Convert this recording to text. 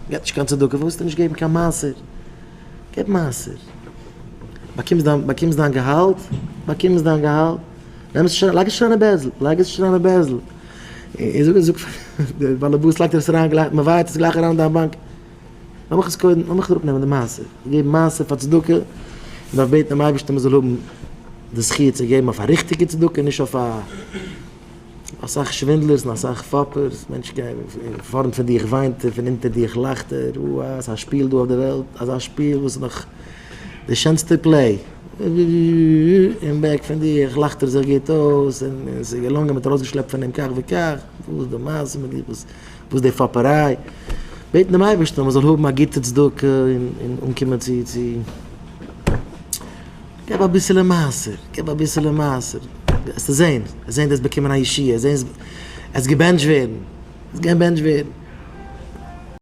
געבט נישט קיין צדקה, פארוואס זאלסטו נישט געבן קיין מעשר? געב מעשר. באקומסט דיין, באקומסט דיין געהאלט, באקומסט דיין געהאלט, נעם עס נישט, לייג עס נישט אריין אין בערזל, לייג עס נישט אריין אין בערזל. און זאג, זאג פאר דער באלעבאס לייגט עס אריין גלייך, מען wire ט עס גלייך אריין אין דיין באנק. לאמיך עס קודם, לאמיך אראפנעמען די מעשר, געבן מעשר פאר צדקה, מען דארף בעטן דעם אייבערשטן מען זאל האבן די זכי' צו געבן אויף א ריכטיגע צדקה, נישט אויף א, אסאך שווינדלערס און אסאך פאפערס, מענטשן גייען פארנט פון דיך וויינט ער, פון אונטער דיך לאכט ער, אוה ס'איז א שפיל דא אויף די וועלט, אזא שפיל וואס איז נאך די שענסטע play, אין back פון דיך לאכט ער זיך גוט אויס, און ס'איז געלונגען מ'האט ארויסגעשלעפט פון אים כך וכך, וואס איז די מעשה מיט דיר, וואס איז די פאפעריי, בעטן דעם אייבערשטן אז מ'זאל האבן א גוטע צדקה און אנקומען צו צו. געב אביסעלע מעשר, געב אביסעלע מעשר, וועסטו זען, וועסט זען דו וועסט באקומען א ישועה, וועסט זען, וועסט געבענטשט ווערן, וועסט געבענטשט ווערן.